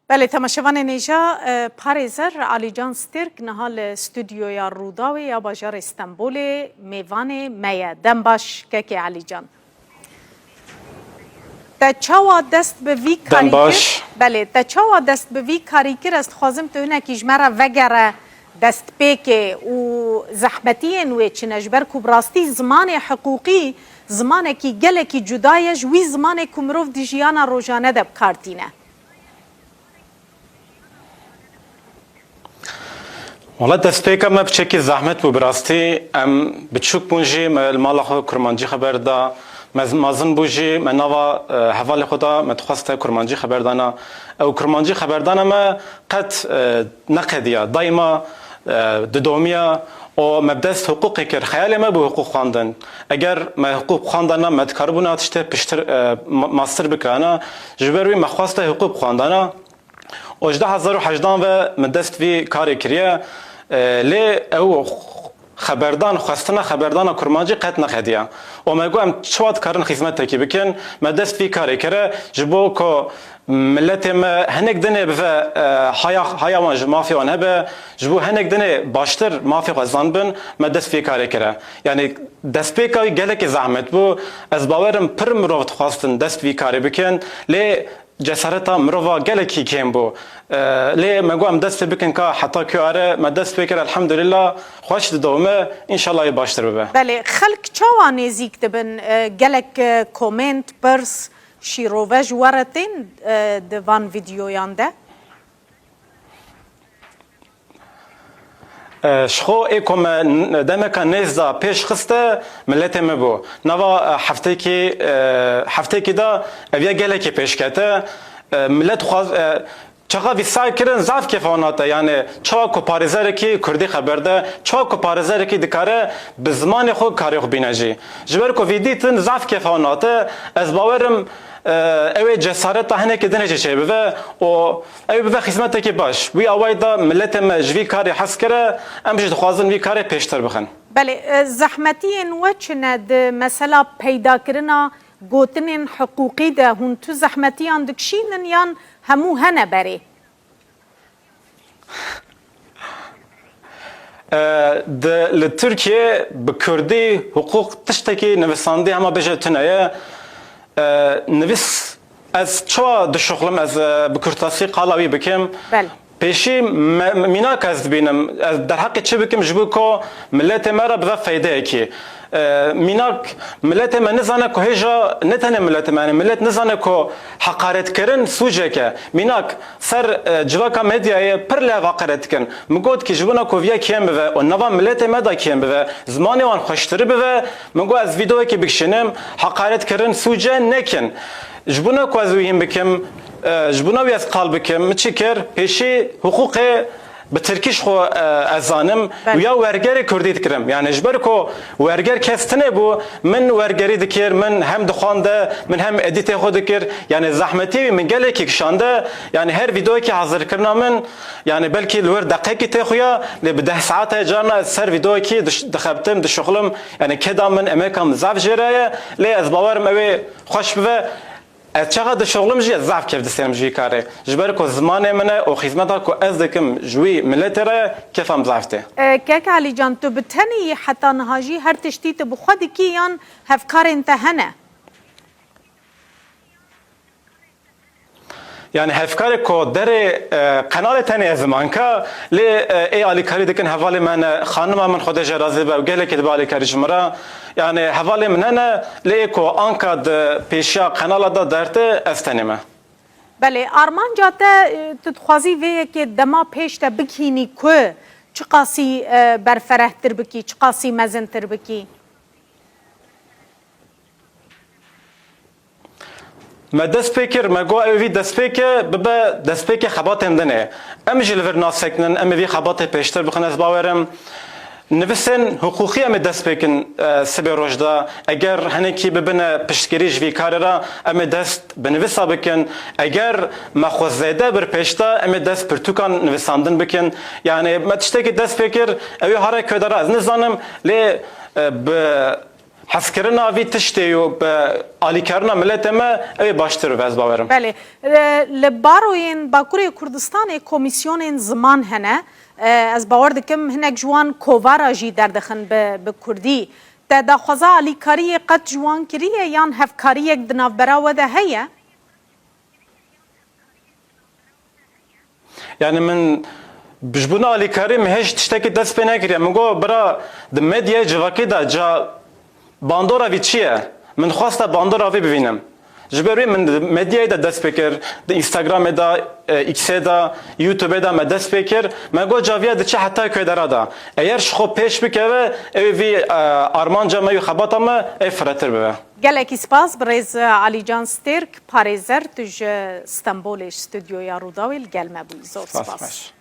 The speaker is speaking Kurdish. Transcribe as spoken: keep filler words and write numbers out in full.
Belê, temaşevanên hêja, e, parêzer Alîcan Stêrk niha li stûdyoya Rûdawê ya bajarê Stenbolê mêvanê me ye. Dem baş kekê Alîcan. Te çawa dest bi vî karî kir? Belê, te çawa dest bi vî karî kir? Ez dixwazim tu hinekî ji me re vegere destpêkê û zehmetiyên wê çi ne? Ji ber ku bi rastî zimanê hiqûqî zimanekî gelekî cuda ye ji wî zimanê ku mirov di jiyana rojane de bi kar tîne. Wala destpêka me piçekî zehmet bû bi rastî. Em biçûk bûn jî, me li mala xwe kurmancî xeber da. Me mezin bû jî, me nava, e, hevalê xwe da, me dixwest te kurmancî xeber dana. Ew kurmancî xeberdana me qet, e, neqediya. Daîma, e, didomiya û me bi dest hiqûqê kir. Xeyalê me bû hiqûq xwendin. Eger me hiqûq xwendana, me dikaribûna tiştê piştir, e, ma-, master bikirana. Ji ber wî me xwest te hiqûq xwendana. Û ji du hezar û hejdan ve min dest vî karê kiriye, e, lê ew xeberdan, xwestina xeberdana kurmancî qet neqediya. Û me got, em çawa dikarin xîzmetekî bikin? Me dest vî karê kire, ji bo ku miletê me hinek dinê bive, e, haya, haya wan ji mafê wan hebe, ji bo hinek dinê baştir mafê xwe zanibin, me dest vî karê kire. Yanî destpêka wî gelekî zehmet bû. Ez bawerim pir mirov dixwastin dest vî karê bikin, lê cesareta mirova gelekî kêm bû. E, lê me got em dest pê bikin ka heta ku are me dest pê kir, elhamdulillah, xweş didome, înşallah ê baştir bibe. Belê, xelk çawa nêzîk dibin, e, gelek, e, komênt, pirs, şîrove ji we re tên, e, di van vîdyoyan de? E, ji xwe ê ku me n-, demeka nêz da pêş xiste, miletê me bû. Nava, e, heftekî, e, heftekî da ev ya gelekî pêş kete. E, milet xwaz, e, çaxa vî sey kirin zaf kêfa wan hate. Yani çawa ku parêzerekî kurdî xeber de, çawa ku parêzerekî dikare bi zimanê xwe karê xwe bîne jî. Ji ber ku vî dîtin zaf kêfa wan hate, ez bawerim, e, ew ê cesareta hinekî dinê jî çêbibe û ew bibe xîzmetekî baş. Wî awayî de miletê me ji vî karî hez kire, em jî dixwazin vî karê pêştir bixin. Belê, e, zehmetiyên we çi ne di mesela peydakirina gotinên hiqûqî de? Hûn tu zehmetiyan dikişînin yan hemû hene berê? E, di, li Tirkiye bi kurdî hiqûq tiştekî nivisandî hema bêje tune ye. E, nivîs, ez çawa dişuxlim, ez, e, bi kurtasî qala wî bikim. Belê. Pêşî me, me, mînak ez dibînim. Ez derheqê çi bikim ji bo ku miletê me re bive feydeyekî? E, mînak, miletê me nizane ku hêja, ne tenê miletê me, yani milet nizane ku heqaretkirin sûcek e. Mînak, ser, e, civaka medyayê pir lê hev heqaret dikin. Min got kî ji bona ku viya kêm bive û nava miletê me de kêm bive, zimanê wan xweştirî bive, min got ez vîdeoyekê bikişînim, heqaretkirin sûce nekin. Ji bona ku ez wî hîn bikim, e, ji bona wî ez qal bikim, min çi kir? Pêşî hiqûqê bi tirkî ji xwe, e, ez zanim. Belê. Û ya wergerê kurdî dikirim. Yani ji ber ku werger kes tune bû, min wergerî dikir, min hem dixwande, min hem edîtê xwe dikir. Yani zehmetiyê wî min gelekî kişande. Yani her vîdeoyekî hazirkirina min, yani belkî li wir deqekî tê xuya, lê bi deh saete carna ez ser vîdeoyekî diş-, dixebtim, dişuxlim. Yani keda min, emeka min zaf jê re ye. Lê ez bawerim ew ê xweş bibe. Ez çaxa dişuxlim jî, ez zaf kêf distênim ji vî karê. Ji ber ku zimanê min e û xîzmeta ku ez dikim ji wî miletê re ye, kêfa min zaf tê. E, kek Alîcan, tu bi tenê yî heta niha jî, her tiştî tu bi xwe dikî yan hevkarên te hene? Yani hevkarê ku derê, e, qenalê tenê ez im anka, lê, e, ê alîkarî dikin hevalê me ne, xanima min Xwedê jê razî be û gelekî dibe alîkarî ji min re. Yani hevalê min hene, lê ê ku anka di pêşiya qenala de derte, ez tenê me. Belê, armanca te, e, tu dixwazî vê yekê dema pêş te bigihînî ku çiqasî, e, berferehtir bikî, çiqasî mezintir bikî? Me dest pê kir, me got ew vî destpêke bibe destpêkê xebatên din ê. Em jî li vir nasekinin, em ê vî xebatê pêştir bixin, ez bawerim. Nivîsên hiqûqî em ê dest pê kin, e, sibê roj de. Eger hinekî bibine piştgirî ji vî karê re, em ê dest bi nivîsa bikin. Eger me xwe zêde bir pêş de, em ê dest pirtûkan nivîsandin bikin. Yani me tiştekî dest pê kir, ew ê here ku de re ez nizanim, lê, e, bi Hezkirina vî tiştê û bi alîkarina miletê me, ew ê baştir bibe, ez bawerim. Belê. E, li baroyên Bakurê Kurdistanê komîsyonên ziman hene. E, ez bawer dikim hinek ji wan kovara jî derdixin bi, bi kurdî. Te daxwaza alîkariyê qet ji wan kiriye yan hevkariyek di navbera we de heye? Yani min ji bona alîkarî min hêj tiştekî dest pê nekiriye. Min got, bira, di medyayê civakî de ca bandora vî çi ye? Min xwesta bandora vî bivînim. Ji ber wî min di medyayê de dest pê kir, di Instagramê de, e, X-ê de, YouTube-ê de me dest pê kir. Me got, caviya diçe heta ku dera de. Eger ji xwe pêş bikeve, ew vî, e, armanca me û xebata me, ew firehtir bibe. Gelekî spas, birêz Alîcan Stêrk, parêzer, tu ji Stenbolê, ji stûdyoya Rûdawê li gel me bûyî. Zor spas.